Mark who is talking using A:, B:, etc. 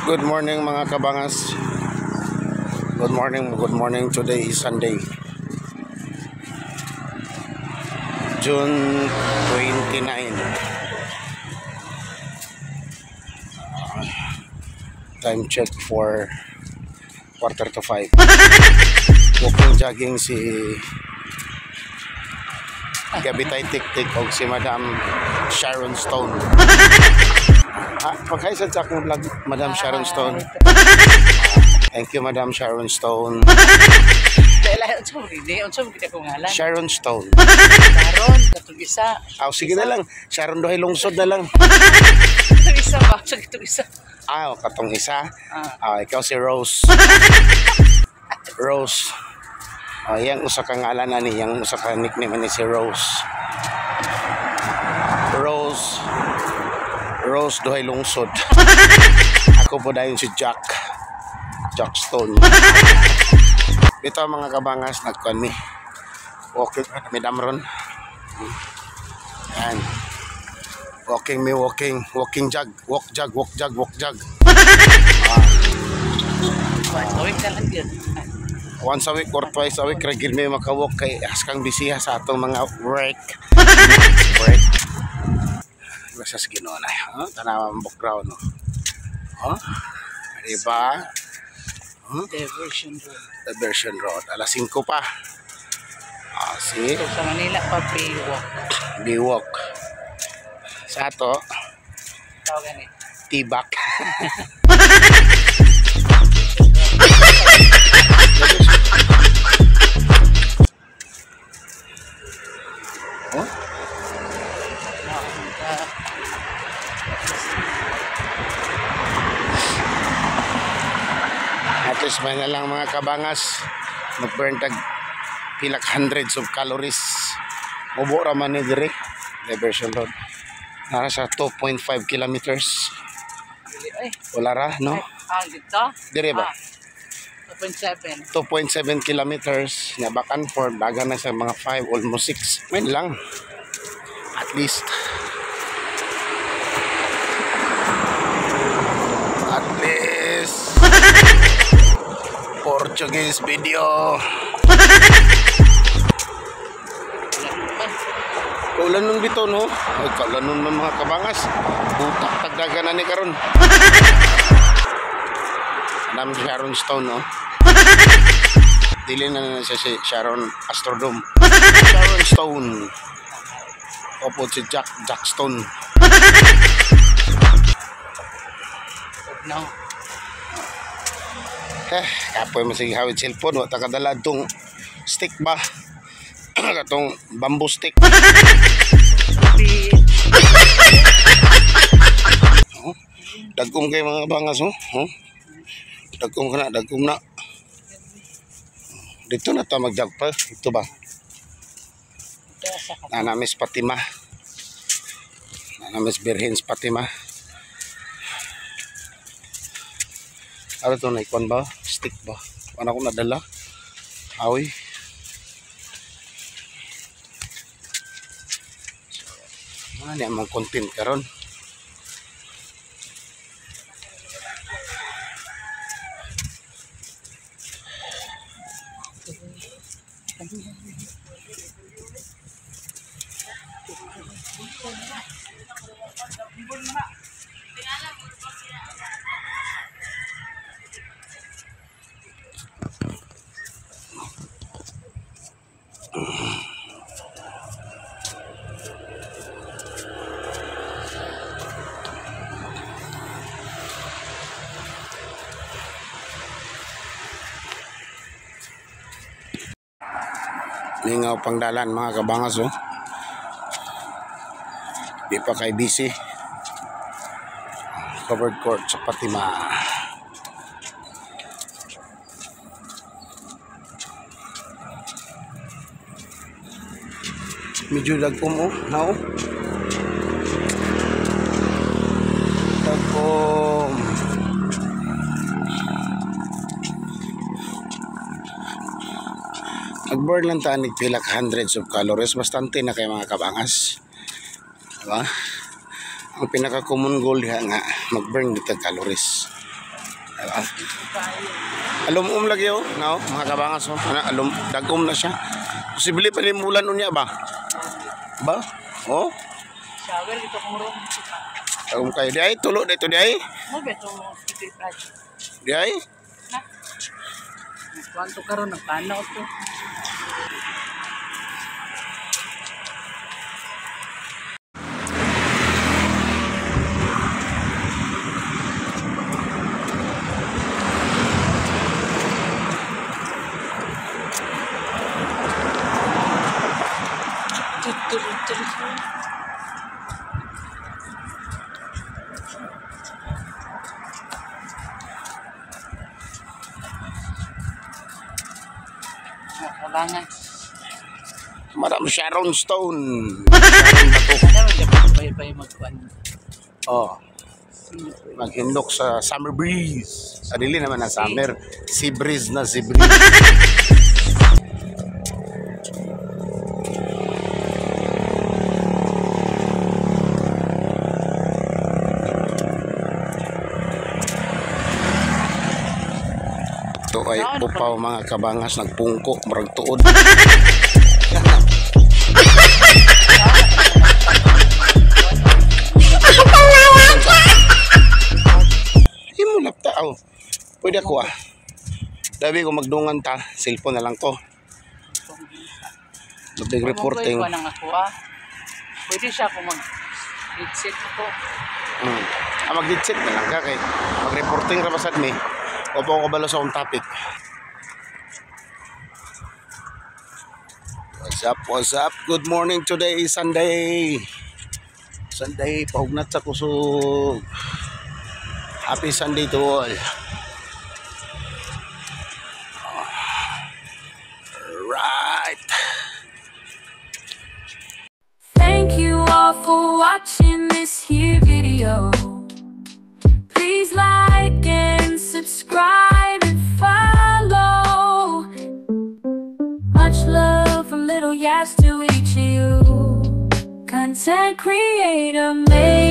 A: Good morning, mga kabangas. Good morning, good morning. Today is Sunday, June 29. Time check for 4:45. Walking jogging si Gabitay Tik-Tik o si Madam Sharon Stone. Pagkaisan sa akong vlog, Madam Sharon Stone. Thank you, Madam Sharon Stone. Sharon Stone.
B: Sharon, katong isa.
A: Ah, sige na lang. Sharon Dohay Lungsod na lang.
B: Katong isa ba? Katong isa.
A: Ah, katong isa. Ah, ikaw si Rose. Rose. Oh, yang usa ka ngalan ani, yang usa ka nickname ani si Rose. Rose. Rose Duhay Lungsod. Ako po dayon si Jack. Jack Stone. Dito mga kabangas, nagkuan mi. Walking mi damron. Yan. Walking mi, walking, walking jog, walk jog, walk jog, walk jog.
B: Once a week na lang yun.
A: Once a week or twice a week ra gid mi makawalk kay askang bisiha sa atong mga work. Work. Basta sa Ginoo na. Huh? Tanawa ang background, no. Huh? Diba? Huh?
B: Diversion Road.
A: Diversion Road. Alas 5 pa. Ah, see?
B: So, sa Manila pa, Baywalk.
A: Baywalk. Sa ato,
B: tawagan eh.
A: Tibak. Oh? At least may na lang mga kabangas, mag-burn tag pilak hundreds of calories. Mubo ra man ni dire, Diversion Road. Nara sa 2.5 kilometers. Wala ra, no?
B: Ah, dito?
A: Dire ba?
B: Ah, 2.7.
A: 2.7 kilometers. Na back and forth, dagan na sa mga 5, almost 6. May lang. At least. At least. Portuguese video. Kaulan nun dito, no? Ay, kaulan nun mga kabangas. Butak tagdagan na ni karon. Madam Sharon Stone, no? Dili na na siya si Sharon Astrodome. Sharon Stone. Opo si Jack, Jack Stone.
B: No.
A: Eh, kapoy mo sige hawid cellphone. Wa ta kadala tong stick ba? Katong bamboo stick. Oh, dagkom kay mga bangas, oh. Oh. Dagkom ka na, dagkom na. Dito na ta magjag pa. Ito ba? Nanamis Fatima. Nanamis Birhens Fatima. Ano ito na ikon ba? Stick ba? Ano ko nadala? Awi. So, ano niya among content karon? Lingaw pangdalan mga kabangas, oh. Di pa kay busy. Covered court sa Fatima. Medyo dagkom, oh. Now. Dagkom. Nag-burn lang tayo ng pilak hundreds of calories. Bastante na kayo mga kabangas. Diba? Ang pinaka-common goal diha nga mag-burn dito calories. Ah. Alumum lagi oh, no, mga kabangas oh. Ana alum dagom na siya. Posible pa ni mulan unya ba? Ba? Oh,
B: Shower ito kong room.
A: Dagom kayo di ay tulo dito di ay.
B: Mo beto mo
A: Di ay.
B: Na. Kwanto karon nagpanaw to. Mga.
A: Madam Sharon Stone. Sharon Bato.
B: Ano dapat bay-bay magkuan?
A: Oh, maghindok sa summer breeze. Sa dili naman na summer, sea breeze na sea breeze. Ito ay upaw, mga kabangas, nagpungko, murag tuod. Imo lapta aw. Pwede ako ah. Dabi ko magdungan ta, cellphone na lang ko. Labig reporting.
B: Kuan ang ako ah. Pwede siya kung mag headset ko.
A: Ah, mag-headset na lang ka kay mag-reporting ra basad mi. Opo ko kabalo sa akong topic. What's up? What's up? Good morning. Today is Sunday. Sunday, pahugnat sa kusog. Happy Sunday to all. Right.
C: Thank you all for watching this here video. Please like and subscribe and follow. Much love from Little Yas to each of you. Content creator made.